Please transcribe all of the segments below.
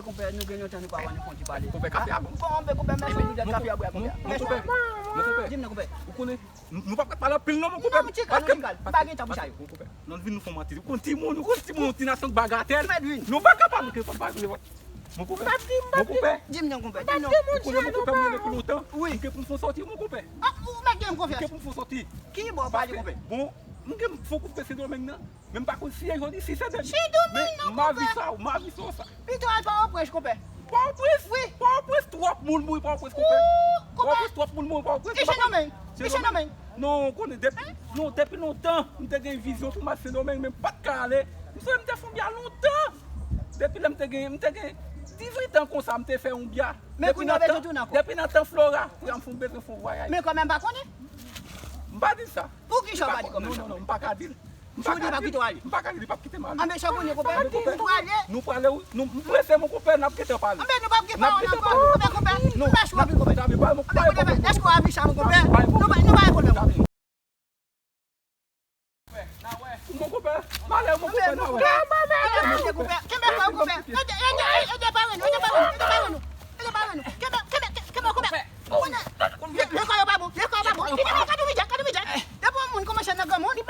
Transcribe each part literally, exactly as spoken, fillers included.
Konpè, nou gen lontan nou pa wè, nou fon ti pale. Konpè, kafe a bon. Konpè, konpè, mèsi pou kafe a bwè, konpè. Mon konpè, mon konpè. Di m non, konpè. Ou konnen, nou, nou p ap pale anpil non, mon konpè. Non, m ti kal, m ti kal, m pa gen tan pou sa yo. Mon konpè, non, vin nou fè manti. Ou konn timoun, ou konn timoun, ti nasyon bagatèl. Nou pa ka pale ke fò bagay. Mon konpè, mon konpè. Di m non, konpè, di m non. Ou konnen mon konpè, m rele pou lontan. Wi. M gen pou m fon sòti, mon konpè. Ah, ou mèt gen konfyans. M gen pou m fon sòti. Ki bò w prale, konpè? Bon, m gen fon koupe Sendomeng nan. Men m pa konn si e jodi, si se demen. Si demen, non, konpè. Men m avi sa, m avi sa. Pito al Pòtoprens, konpè. Pòtoprens? Wi. Pòtoprens, twòp moun mouri Pòtoprens, konpè. Ou, konpè. Pòtoprens, twòp moun mouri Pòtoprens. E Sendomeng? E Sendomeng? Non, ou konnen, depi, non, depi lontan, m te gen vizyon pou m al Sendomeng, men m pa t ka ale. M sonje m te fè yon bya lontan. Depi lè m te gen, m te gen dizuit an konsa, m te fè yon bya. Men kounye a w bezwen tounen ankò. Depi nan tan Flora, kounye a m fè yon bezwen fè yon vwayaj. Men kòmè m pa konnen. M pa di l sa. Poukisa w pa di kòmè m pa konnen? Non, non, non, m pa ka di l. Si w di l p ap kite w ale. M pa ka di l p ap kite m ale. Anben sa w konnen, konpè, ou prale. Nou prale, wi. Nou, m prese, mon konpè, n ap gentan pale. Anben nou p ap gen pawòl ankò, konpè, konpè. Non, m pa sou anpil, konpè. Anben, konpè, èske w avi sa, mon konpè? Nou pa, nou pa gen pwoblèm, konpè. Mon konpè, m ale, mon konpè, n a wè. Kenbe kò w, konpè. Ede, ede, ede pare nou, ede pare nou, ede pare nou. Kenbe, kenbe, kenbe, konpè. Lekòl yo pa bon, lekòl yo pa bon. Kite mwen, gade Midyè, gade Midyè. Depi yon moun kòmanse nan granmoun, tout,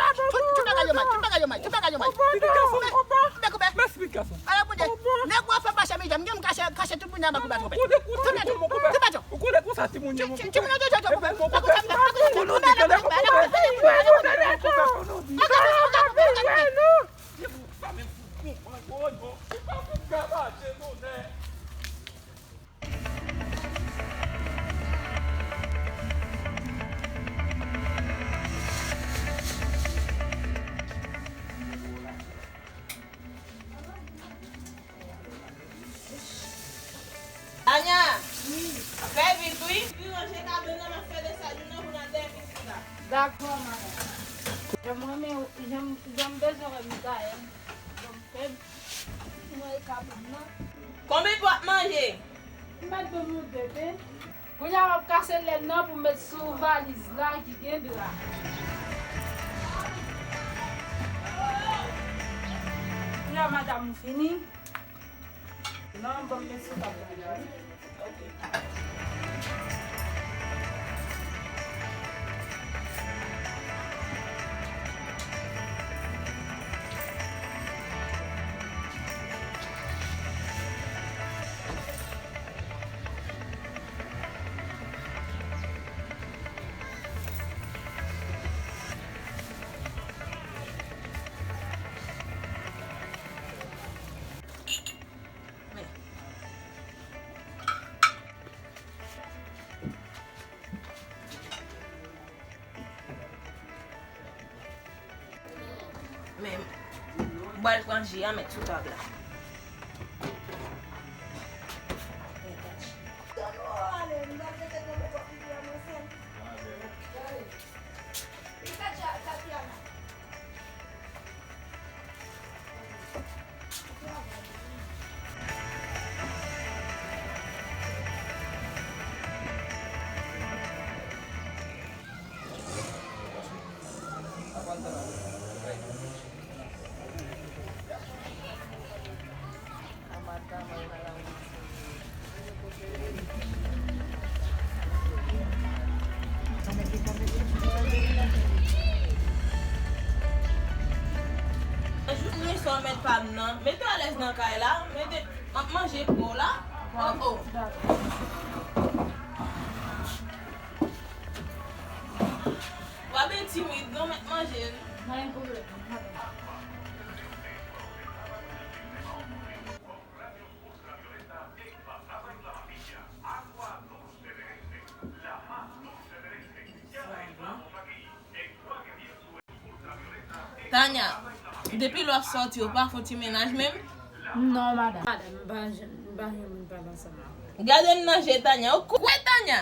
tout bagay yo mal, tout bagay yo mal, tout bagay yo mal. Pitit gason, konpè. Konpè, konpè. Mèsi, pitit gason. Ala pou de, nèg w ap fè pase Midyè, m gen m kache, kache tout moun nan bak ou bat, konpè. Tout bèt yo, tout bèt yo. Ou konnen konsa timoun yo, mon konpè. Timoun yo, tout bèt yo, konpè. Konpè, konpè. Tanya! Wi. Fè vit, wi. Wi, ranje kabann nan, m ap fè desaj ou nan pou n al dèyè pitit la. Dakò, madanm. Jan m renmen, jan m, jan m bezwen wè Mikaèl. Bon, fè m wè kabann nan. Konbyen w ap manje? M mèt ban nou de pen. Kounye a m ap kase lèn nan pou m met sou valiz la ki gen dra. Kounye a madanm ou fini. Non, ban m met sou tab la. Ok. Men, m pral pran ji a, met sou tab la. Jis mwen sò mèt pa m nan. Mete alèz nan kay la. Mete, m ap manje pou w la. Oh, oh. W ap byen timid, non, mèt manje, wi. Pa gen pwoblèm, madanm. Tanya, depi lè w ap sòti, ou pa fè ti menaj menm? Non, madanm. Madanm, m pa janm, m pa janm vin pale ansanm avè w. Gade m nan je, Tanya. Ou kwè, Tanya?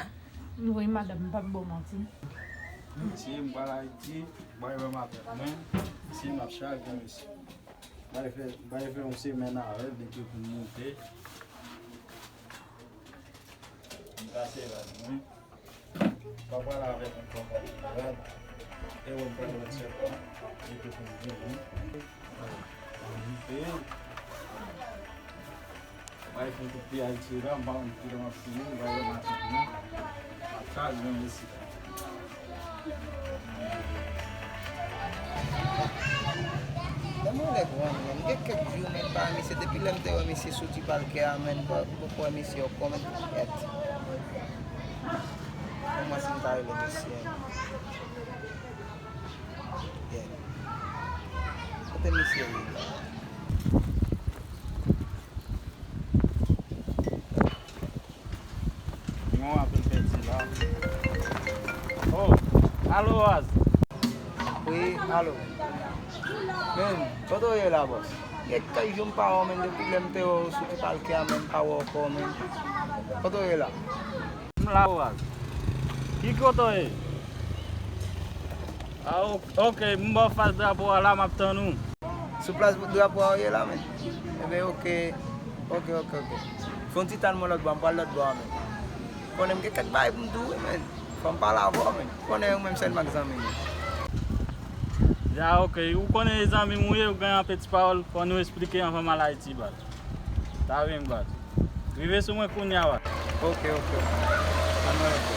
Wi, madanm, m p ap ba w manti. Mesye, m pral Ayiti, bay wè m avèk mwen. Mesye, m ap chaje, mesye. Bay fè, bay fè yon semèn avè l, depi pou m moute. M kase rad mwen. Pa pale avèk yon kòkòt rad. E wè m pral wè sèpan. Depi pou m vini. Moute. Bay pou kout pye Ayiti la, m pa konn kilè m ap fini, m pa wè maten pou mwen. M ap ka jwenn resi. Lè mwen lè grann, men, m gen kèk jou, men, m pa wè misye. Depi lè m te wè misye soti palkè a, men, m pa, m poko wè misye ankò, men, kèt. Kòman si m ta rele misye? Yeah. Kote misye ye la? Gen yon apèl pèdi la. Oh, alo, Raz. Wi, alo. Men, kote w ye la, bòs? Gen kèk jou m pa wè w, men, depi lè m te wè w soti palkè a, men, m pa wè w ankò, men. Kote w ye la? M la, Raz. Ki kote w ye? Ah, ok, ok, m bò fas drapo a la, m ap tann ou. Sou plas drapo a w ye la, men? Enben, ok. Ok, ok, ok. Fè yon ti tann mwen lòt bò, m pral lòt bò a, men. Konnen m gen kèk bagay pou m di w, wi, men. Fò m pale avè w, men. Konnen ou menm sèlman k zanmi m. Ya, ok. Ou konnen e zanmi m ou ye, ou gen anpil ti pawòl, fò nou esplike anvan m al Ayiti, baz. Ta vin, baz. Rive sou mwen kounye a, wa. Ok, ok. Ann wè, ok.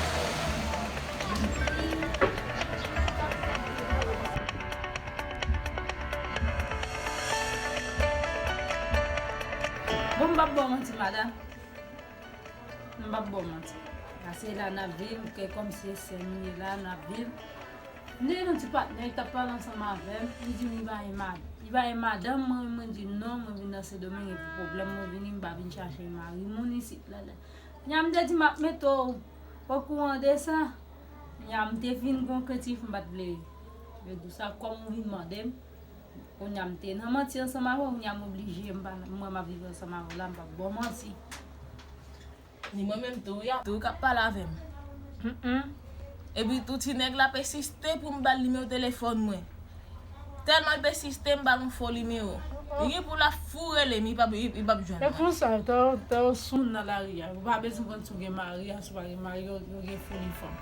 Bon, m p ap ba w manti, madanm. M p ap ba w manti. Pase la n ap viv, ke kòmsi se sè nou ye la, n ap viv. M te gen yon ti patnè, li t ap pale ansanm avè m, li di m li pa gen mad-, li pa gen madanm, mwen, mwen di non, mwen vin nan Sendomeng epi pwoblèm mwen vini, m pa vin chache mari moun isit la, la. Kounya m te di m ap mete w okouran de sa, kounya m te fin gon krentif, m pa t vle redo sa, kòm ou vin mande m, kounya m te nan manti ansanm avè w, kounya m oblije, m pa, mwen m ap viv ansanm avè w la, m p ap ba w manti. Ni mwen menm tou, ya. Tou k ap pale avè m. Mm, mm. Epi tou ti nèg la pesiste pou m ba l nimewo telefòn mwen. Tèlman l pesiste, m ba l yon fo nimewo. Li gen pou l ap fou rele m, li p ap, li, li p ap jwenn mwen. E konsa, ta, ta sou moun nan lari a. Ou pa bezwen konn si w gen mari a, si w pa gen mari, yo, yo gen foli fanm.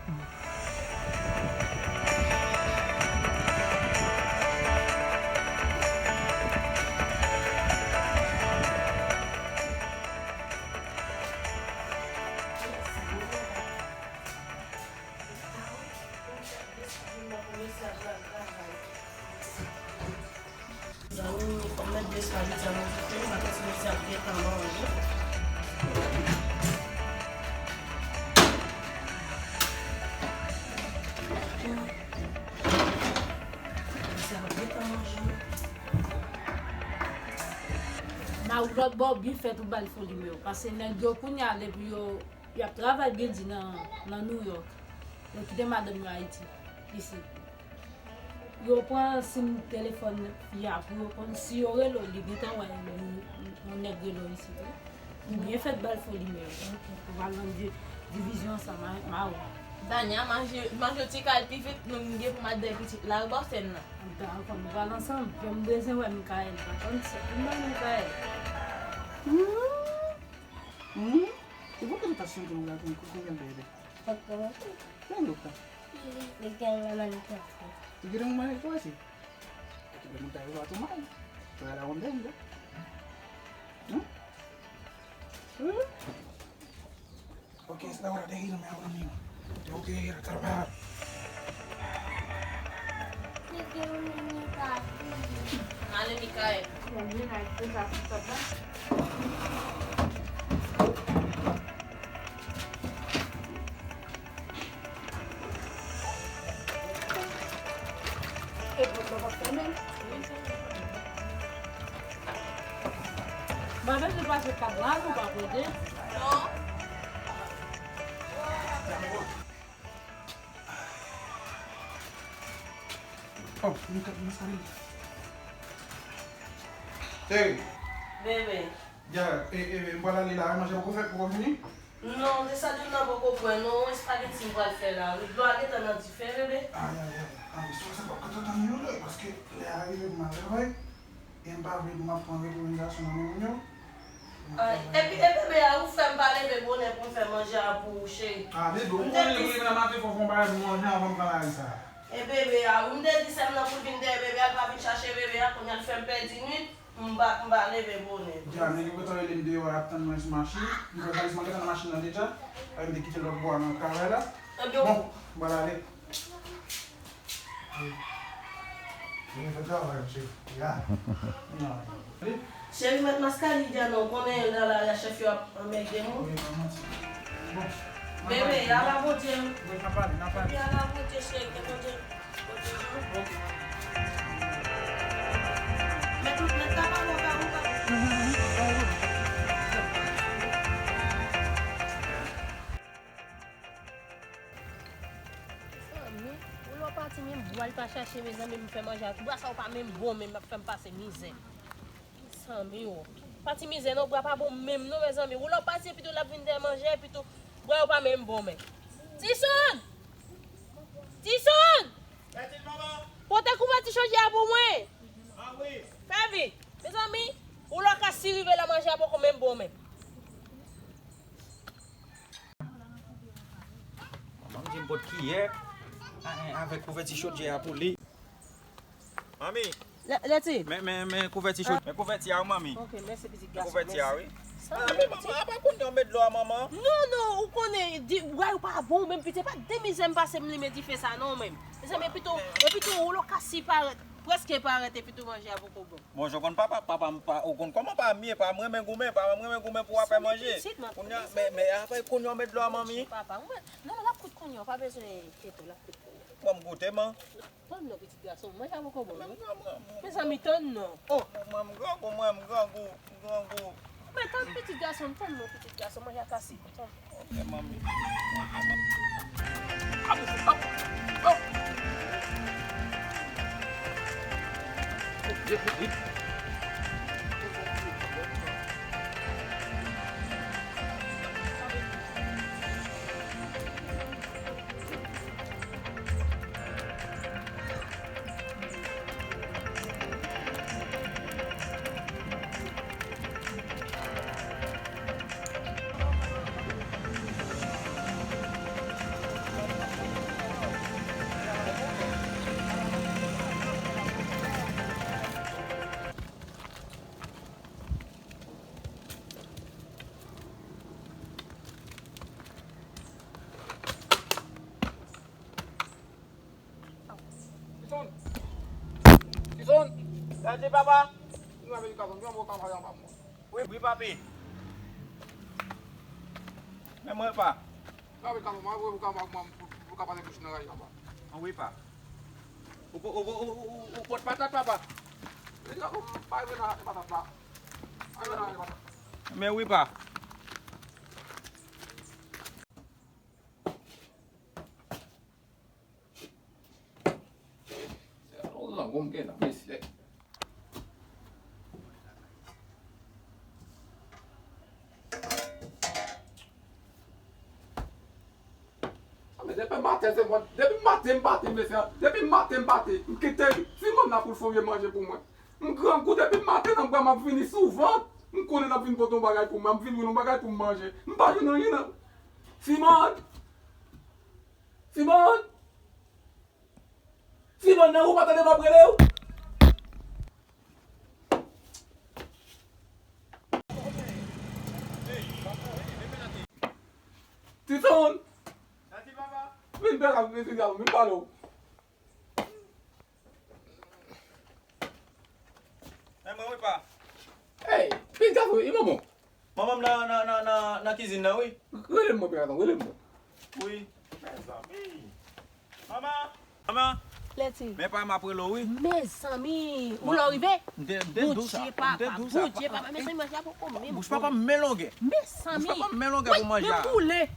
Zanmi m, fò m mete de espageti a nan dife, m pa santi misye ap gentan manje. Misye ap gentan manje. Mawou lòt bò byen fèt ou ba l fo nimewo. Pase nèg yo kounye a depi yo, y ap travay byen di nan, nan New York. Yo kite madanm yo Ayiti, isit. Yo pran sim telefòn fi a pou yo konn si yo rele w, li gentan wè li, yon nèg rele w isit wi. Ou byen fèt ba l fo nimewo. Ou pral nan di-, divizyon ansanm avèk mawou. Dania, manje, manje ti kal pi vit, nou gen pou m al dèyè pitit la, wi, bò sèn nan. Dakò, nou pral ansanm. Jan m bezwen wè Mikaèl, pa konn sa. Vin ba Mikaèl. Hmm? Hmm? Se pou ki nou ta chante yon lakou, kou konbyen l te ye? Pòt konmante. Kèl lòt la? Li gen yon mannik la. Li gen yon mannik la osi? Te gen moun ta yo tou mal. Te la ronde, ronde. Hmm? Hmm? Ok, es la hora de irme a dormir. Tengo que ir a trabajar. Male, Mikaèl. Mwen menm, se pa se kat la, nou pa pote. Non. Oh, yon kat maskare. Cheri. Bebe. Ya, e, e, e, m pral ale la, manje poko fè, poko fini? Non, desann nan poko prè non, espageti m pral fè la wi. Dlo a gentan nan dife, bebe. Ay, ay, ay. Ay, swa sa p ap ka tann yo lè, paske lè a rive pou m al travay. E m pa vle pou m ap pran rekomandasyon nan men moun yo. Ay, epi, e bebe a, ou fè m pa leve bonè pou m fè manje a pou ou, cheri. Ah, bebe, ou konnen pou leve nan maten, fòk ou bagay pou manje anvan m pran lari sa. E bebe a, ou m te di sè m nan pou l vin dèyè bebe a, l pa vin chache bebe a, kounye a l fè m pèdi nwit. M pa, m pa leve bonè. Deja, nèg yo gentan rele m deyò, y ap tann mwen sou machin. M pral valiz mwen gentan nan machin nan deja. Ay, m te kite lòt bò a nan travay la. Bon, m pral ale. Vini fè travay, chef. Ya. Cheri, mèt maskali, Diana, ou konnen lala, chèf yo ap anmède moun. Wi, pa manti. Bon. Bebe, ala Bondye. Wi, n ap pale, n ap pale. Ala Bondye, cheri, ke Bondye pwoteje w. Ok. Mèt, mèt ka pale, ou ka, ou ka. Mezanmi, ou lè w pati menm bwa l pa chache, mezanmi, m fè manje ak bwa sa ou pa menm bon menm, l ap fè m pase mizè. Mezanmi o. Pa ti mizè non, bwa pa bon menm non, mezanmi. Ou lè w pati epi tou l ap vin dèyè manje, epi tou bwa yo pa menm bon menm. Tison! Tison! Pote kouvèti chodyè a pou mwen. Fè vit. Mezanmi, ou lè w ka si rive la manje a poko menm bon menm. Manman m di m pot kiyè, a, a, avèk kouvèti chodyè a pou li. Manmi, Lè, Lèti. Men, men, men kouvèti cho, men kouvèti a wi, manmi. Ok, mèsi, pitit gason, mèsi. Men kouvèti a wi. Sa, manmi, manman, apa kounye a w met dlo a manman? Non, non, ou konnen, di, bwa yo pa bon, menm piti, se pa de mizè m pase m limen dife sa, non, menm. Mezanmi, epi tou, epi tou, ou lè w ka si parèt, prèske parèt, epi tou manje a poko bon. Bon, je konn papa, papa m pa, ou konn kòman pa m ye, pa m renmen goumen, pa m renmen goumen pou afè manje. Kounye a, men, men, apa kounye a w met dlo a manmi? Papa, mwen, non, non, l ap kout kounye a, w pa bezwen enkyete w, l ap kout kounye a. Bon, m goute, man. Tann non, pitit gason m, manje a poko bon non. Mezanmi, tann non. Oh. Mwen, m grangou, mwen, m grangou, m grangou. Men tann pitit gason m, tann non, pitit gason m, manje a ka si bon, tann. Ok, manmi. Tison! Tison! Sa di papa? Vin avèk gason, vin anba anba mwen. Wi, wi, papi. Men mwen pa. Vin avèk gason, mwen, mwen, mwen, mwen, mwen, mwen ka pase bouch nan rayi anba. An wi, pa. Ou, ou, ou, ou, ou, ou pot patat, papa? Vin gason, pa vin nan patat la. Pa vin nan patat. Men wi, pa. Se yon grangou m gen nan mesye. A, men depi maten, se mwen, depi maten m pati, mesye, depi maten m pati, m kite Simòn la pou l fè yon manje pou mwen. M grangou depi maten, nan bra m ap vini souvan. M konnen l ap vin pote yon bagay pou mwen, m ap vin yon bagay pou m manje. M pa jwenn anyen nan. Simòn! Simòn! Simòn, nan ou pa tande m ap rele w? Tison! Vin pale, vin pale w. Men mwen wi pa. Ey, pitit gason, e manman w? Manman m nan, nan, nan, nan, nan kizin nan, wi. Rele m mwen, pitit gason, rele m mwen. Wi. Mezanmi. Manman. Manman. Lèti. Men pa m ap rele w, wi. Mezanmi. Ou lè w rive? M te, m te di w sa. Bondye papa, Bondye papa. Mezanmi, manje a poko menm. Bouch papa m men longè. Mezanmi. Bouch papa m men longè pou manje a.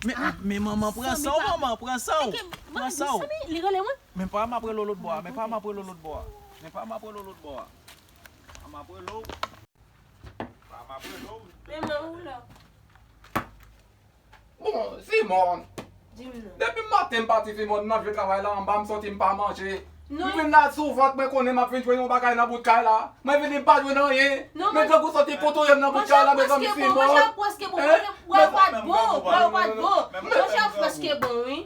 Men, men manman, pran san w, manman, pran san w. Pran san w. Mezanmi, li rele mwen. Men pa m ap rele w lòt bò a, men pa m ap rele w lòt bò a. Men pa m ap rele w lòt bò a. Pa m ap rele w. Pa m ap rele w. Men mwen ou la. Bon, Simòn. Di m non. Depi maten m pati, Simòn, nan vye travay la, anba m soti m pa manje. M vin la souvan, mwen konnen m ap vin jwenn yon bagay nan bout kay la. Mwen vini m pa jwenn anyen. Men grangou soti pou touye m nan bout kay la, mezanmi, Simòn. Manje a prèske bon, manje a prèske bon, bwa yo pa t bon, bwa yo pa t bon. Manje a prèske bon, wi.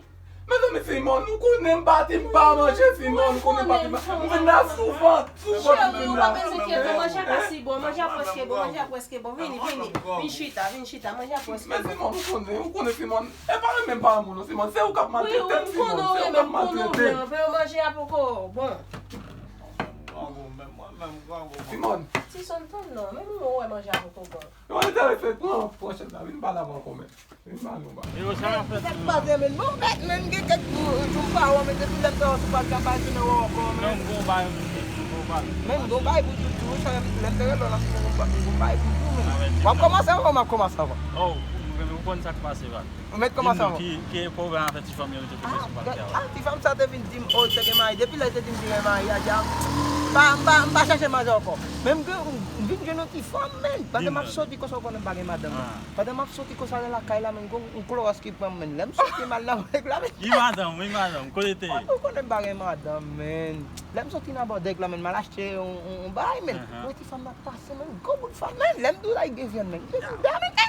Mezanmi, Simon, nou konnen m pa di m pa manje, Simon, nou konnen m pa di m pa. M vin la souvan, souvan m vin la. Cheri, ou pa bezwen enkyete, manje a ka si bon, manje a prèske bon, manje a prèske bon. Vini, vini, vin chita, vin chita, manje a prèske bon. Men Simon, ou konnen, ou konnen Simon, e pa renmen m pa renmen w non, Simon, se ou k ap maltrete m, Simon, se ou k ap maltrete m. Manje a poko bon. Simon. Ti son tann non, menm ou wè manje a poko bon. Yo enterese pran pwòchèt la, vin pale avè w kòmè. Vin pale yon bagay. Yo, sa n ap fè? Sa k pase, men? Bon, men, men, gen kèk jou, jou m pa wè w, men depi lè m te wè w sou paj la, m pa retounen wè w ankò, men. Non, m gon bagay pou di w, m gon bagay. Men, m gon bagay pou di w tou, wi, sa, lè m te rele w la, m gon ba-, m gon bagay pou di w, men. W ap kòmanse avan, m ap kòmanse avan. Oh, ou, ou konn sa k pase, Val. Ou mèt kòmanse avan. Ki, ki pwoblèm avè ti fanm yo te koupe sou pal kè a? Ah, ti fanm sa te vin di m, oh, li te gen mari. Depi lè li te di m li gen mari, a di a, m pa, m pa, m pa chèche manje ankò. Men m gen, m vin jwenn yon ti fanm, men. Pandan m ap soti konsa, ou konnen m pa gen madanm, men. Pandan m ap soti konsa nan lakay la, men, gon yon klowòs ki pran m, men. Lè m soti, m al nan règ la, men. Wi, madanm, wi, madanm. Kote te ye? Ou konnen m pa gen madanm, men. Lè m soti nan bò dèk la, men, m al achte yon, yon, yon bagay, men. Yon ti fanm nan pase, men. Gwo bout fanm, men. Lè m di w la, li gen vyann, men. Li gen vyann, men.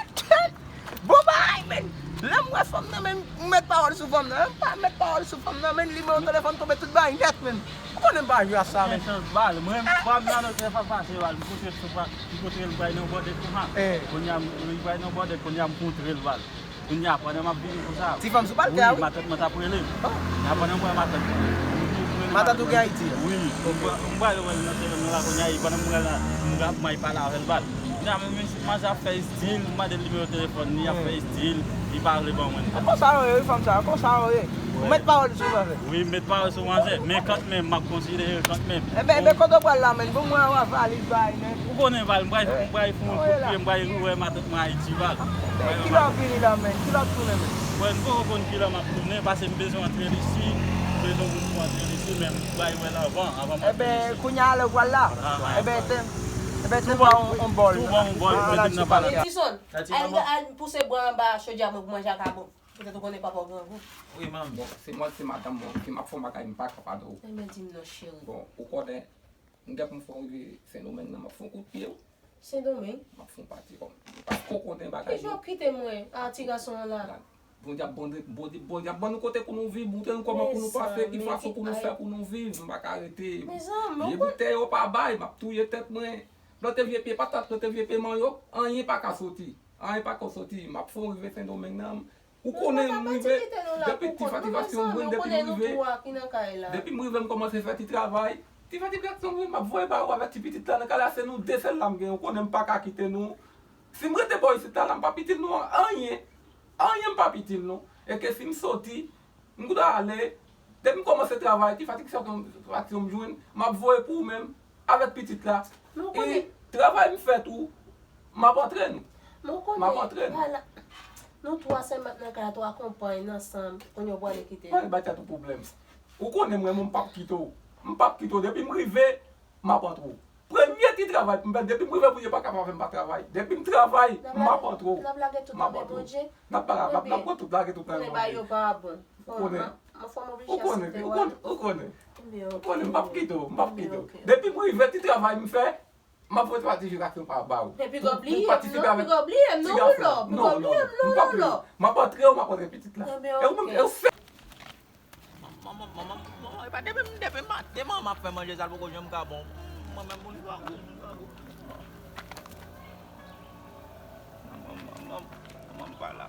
Bon bagay, men. Lè m wè fanm nan, men, m met pawòl sou fanm nan. M pa met pawòl sou fanm nan, men, nimewo telefòn tonbe tout bagay nèt, men. Ou konnen m pa jwe ak sa, men. Gen chans, Val. Mwen, fanm nan, lòt fwa pase, Val. M kontre l sou pa, m kontre l, m pral nan bòdèk konsa. Kounye a, m, m pral nan bòdèk, kounye a, m kontre l, Val. Kounye a, pandan m ap vini konsa. Ti fanm sou pal kè a, wi. Matant mwen t ap rele m. Kounye a, pandan m wè matant mwen. Matant ou gen Ayiti a? Wi. M pral, m pral wè l nan telefòn nan la, kounye a, e pandan m pral la, m ap, m ap pale avè l, Val. Kounye a, men, men, manzè ap fè estil, m mande l nimewo telefòn li, ap fè estil, li pa vle ban mwen. E konsa yo ye, wi, fanm sa, konsa yo ye. Ou met pawòl sou manzè. Wi, m met pawòl sou manzè, men kanmenm, m ap konsidere kanmenm. Enben, enben, kote w pral la, men? Bon, mwen wè valiz bay, men. Ou konnen, Val, m pral, m pral fè yon kout pye, m pral wè matant mwen Ayiti, Val. Men, kilè w ap vini la, men? Kilè w ap tounen, men? Mwen, m poko konn kilè m ap tounen, paske m bezwen antre l isi, m bezwen yon moun pou antre l isi, men m pral wè l anvan, anvan m antre l isi. Enben, kounye a, lè w pral la? Enben, te, enben, te ba yon, yon bòl. Tou ba yon bòl, pou mete m nan pala. Tison, al, al pouse bwa anba chodyè mwen pou manje a ka bon. Petèt ou konnen papa w grangou. Wi, manmi. Bon, se mwen, se madanm mwen, si m ap fè yon bagay, m pa ka pa di w. Enben, di m non, cheri. Bon, ou konnen, m gen pou m fè w rive Sendomeng nan, m ap fè yon kout pye, wi. Sendomeng? M ap fè yon pati kòm. Paske w konnen bagay yo. Kijan w ap kite mwen a ti gason an la? Gad, Bondye ap, Bondye, Bondye, Bondye ap ban nou kote pou nou viv, montre nou kòman pou nou pase, ki fason pou nou fè pou nou viv, m pa ka rete. Mezanmi, vye boutèy yo pa bay, m ap touye tèt mwen. Plante vye pye patat, plante vye pye manyòk, anyen pa ka soti. Anyen pa ka soti. M ap fè w rive Sendomeng nan. Ou konnen m rive, depi ti Fati Fason m jwenn, depi m rive, depi m rive m kòmanse fè ti travay. Ti Fati Fason m jwenn, m ap voye ba ou avèk ti pitit la nan kay la, se nou de sèl la m gen, ou konnen m pa ka kite nou. Si m rete bò isit la, la m p ap itil nou anyen. Anyen m p ap itil nou. E ke si m soti, m kou ta ale, depi m kòmanse travay, ti Fati Fason m jwenn, m ap voye pou ou menm, avèk pitit la. E travay m fè tou, m ap antre nou. M ap antre nou. Nou twa sèl m ap nan kay la, twa konpay n ansanm, kounye a w prale kite nou. Mwen ba tèt ou pwoblèm. Ou konnen mwen menm m p ap kite w. M p ap kite w. Depi m rive, m ap antre w. Premye ti travay pou m fè, depi m rive pou yo pa ka pa fè m pa travay. Depi m travay, m ap antre w. M ap antre w. N ap lage tout nan men Bondye. N ap lage, n ap, n ap pran tout, lage tout nan men Bondye. Bagay yo pa bon. Ou konnen. Ou konnen, ou konnen, ou konnen. Ou konnen, m p ap kite w, m p ap kite w. Depi m rive, ti travay m fè, m ap voye twa ti je gason pa ba ou. Epi w ap bliye m, non, epi w ap bliye m, non, non, non, non, non. M ap antre w, m ap antre pitit la. E ou menm, e ou fè. Manman, manman, manman, manman, e pa depi m, depi maten manman ap fè manje sa l poko janm ka bon. Mwen menm pou li pa gou, li pa gou. Manman, manman, manman pa la.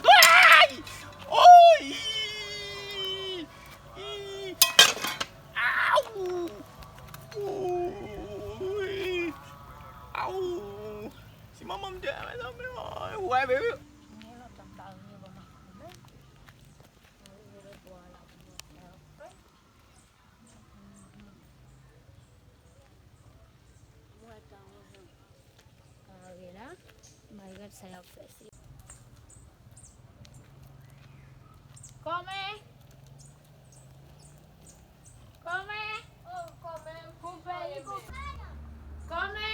Ay! Oy! Ih! Aw! Uy! Aw! Si manman m te la, mezanmi, oy, wè, baby. Gen lontan m pa rive bò Mafou menm. Mwen rive lòt bò a la pou mwen fè yon fè. Mwen tan mwen kare la, m al gad sa y ap fè si. Kòmè! Kòmè! Oh, kòmè! Koupe li, koupe! Kòmè!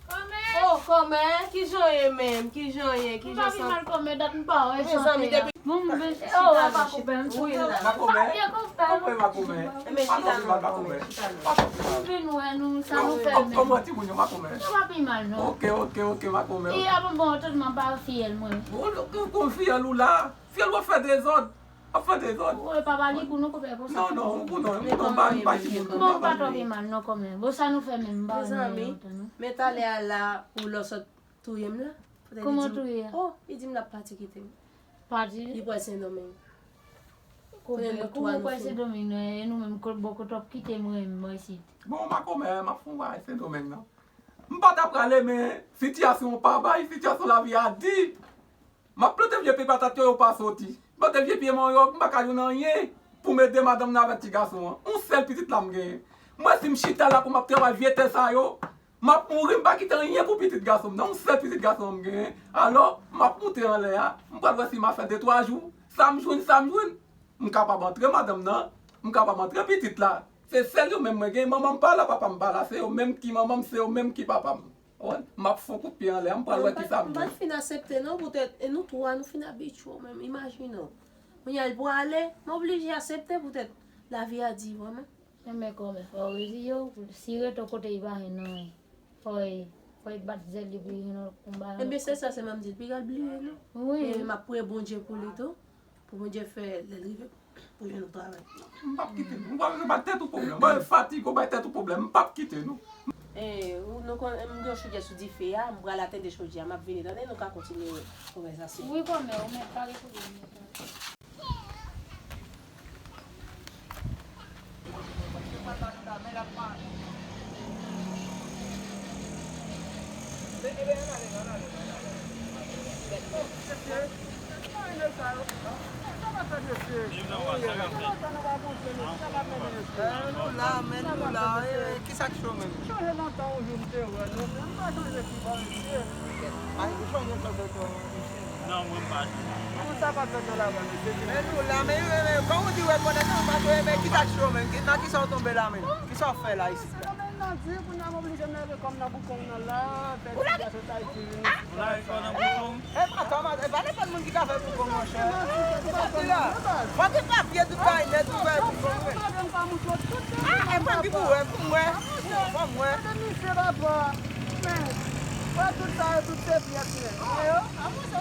Kòmè! Oh, kòmè! Kijan w ye menm? Kijan w ye? Kijan sa? M pa pi mal kòmè, dat m pa wè sa. Mezanmi, depi Bon, m vin, oh, wè, pa koupe m. Wi, la. Makomè? Papye koupe m. Koupe Makomè. Pa fè mal, Makomè. Pa fè mal. M vin wè nou, sa nou fè menm. Kòman timoun yo, Makomè? Nou pa pi mal, non. Ok, ok, ok, Makomè. E, a bon, bon, tout mwen pa fiyèl, mwen. Bon, kon, kon fiyèl ou la? Fiyèl w ap fè dezòd. W ap fè dezòd. Wi, papa, li pou nou koupe konsa. Non, non, ou pou non, ou pou non, pa, pa timoun, bon, pa pa twò pi mal, non, kòmè. Bon, sa nou fè menm, m pa wè nou lontan, non. Mezanmi, men talè a la, ou lò sòt touye m la. Kòman touye a? Oh, li di m l ap pati kite m. Pati? Li pral Sendomeng. Kote nou twa nou fin. Kòman pral Sendomeng, non, e nou menm, bò kote w ap kite mwen, m bò isit. Bon, Makomè, m ap fè yon bagay Sendomeng, non. M pa ta prale, men sitiyasyon an pa bay, sitiyasyon lavi a di. M ap plante vye pye patat yo, yo pa soti. Plante vye pye manyòk, m pa ka jwenn anyen pou m ede madanm nan avèk ti gason an. Yon sèl pitit la m genyen. Mwen, si m chita la pou m ap travay vye tè sa yo, m ap mouri, m pa kite anyen pou pitit gason m nan. Yon sèl pitit gason an m genyen. Alò, m ap moute anlè a. M pral wè si m a fè de twa jou. Sa m jwenn, sa m jwenn. M kapab antre madanm nan. M kapab antre pitit la. Se sèl yo menm mwen genyen. Manman m pa la, papa m pa la. Se yo menm ki manman m, se yo menm ki papa m. Konprann? M ap fè yon kout pye anlè a, m pral wè kisa m gen. M pa t fin aksepte non, poutèt, e nou twa, nou fin abitye w menm, imajine w. Kounye a, l prale, m oblije aksepte poutèt lavi a di vrèman. Enben, kòmè, fò w reziye w, si rete w kote li pa jwenn anyen. Fò e, fò e bat zèl li pou li jwenn yon bagay. Enben, se sa, se menm di l, piga l bliye nou. Wi. E m ap priye Bondye pou li tou, pou Bondye fè lè l rive. Pou jwenn yon travay. M p ap kite nou. M pa bezwen bay tèt ou pwoblèm. Mwen fatige, w bay tèt ou pwoblèm. M p ap kite nou. E, ou, nou konn, m gen yon chodyè sou dife a, m pral atende chodyè a, m ap vini, tande, nou ka kontinye konvèsasyon. Wi, kòmè, ou mèt pale pou li. Nou la, men nou la. E, kisa k cho menm? Chanje lontan yon jou m te wè nou, men m pa chanje ki bò mesye. Ay, ou chanje sòt de to. Non, mwen pa chanje. Pou sa pa fè to la, mesye. Men nou la, men, men, men, kòm ou di wè konnen non, pa to, men ki sa k cho menm? Ki, nan kisa w tonbe la menm? Kisa w fè la isit la? Nan di, kounye a m oblije m leve kò m nan boukong nan la, fè ti plas sot Ayiti vini. Ou lave kò nan boukong? E pa tò, e pa nenpòt moun ki ka fè boukong, monchè. Ou pa di la. Fò gen papye, tout bagay nèt, ou fè boukong, wi. Ah, e mwen ki pou wè, pou m wè. Fò m wè. Gade misye, papa. Men, wè tout sa yo, tout se pyès, men.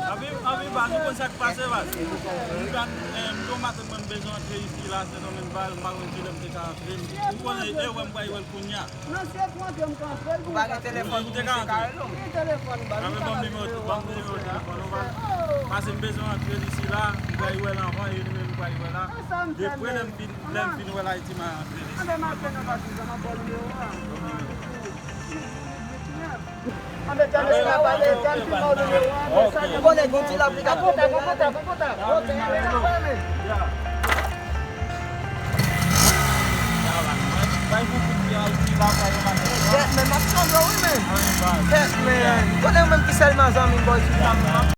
Anpil, anpil, baz, ou konn sa k pase, baz. M pa, eh, m gen yon maten mwen, m bezwen antre isi la, Sendomeng, baz, m pa konn kilè m te ka antre. Ou konnen, e wè m pral wè l kounye a. Non, si e pou antre, m ka antre l pou ou. Ou pa gen telefòn pou misye ka rele w? Gen telefòn, baz. Ban m nimewo, ban m nimewo telefòn ou, baz. Paske m bezwen antre isi la, m pral wè l anvan, e li menm m pral wè la. Depi lè m fin, lè m fin wè l Ayiti, m a antre l isi. Anben, m ap fè nan pati sa, m ap ba w nimewo a. Anben, tande sa, pale, tande, m ba w nimewo a, men sa gen. Ou konnen, gon ti lapli k ap tonbe la. Kontak, kontak, kontak. Yes, men m ap sanble wi, men. Yes, men. Konnen ou menm ki sèlman zanmi m, boy, sou zanmi m.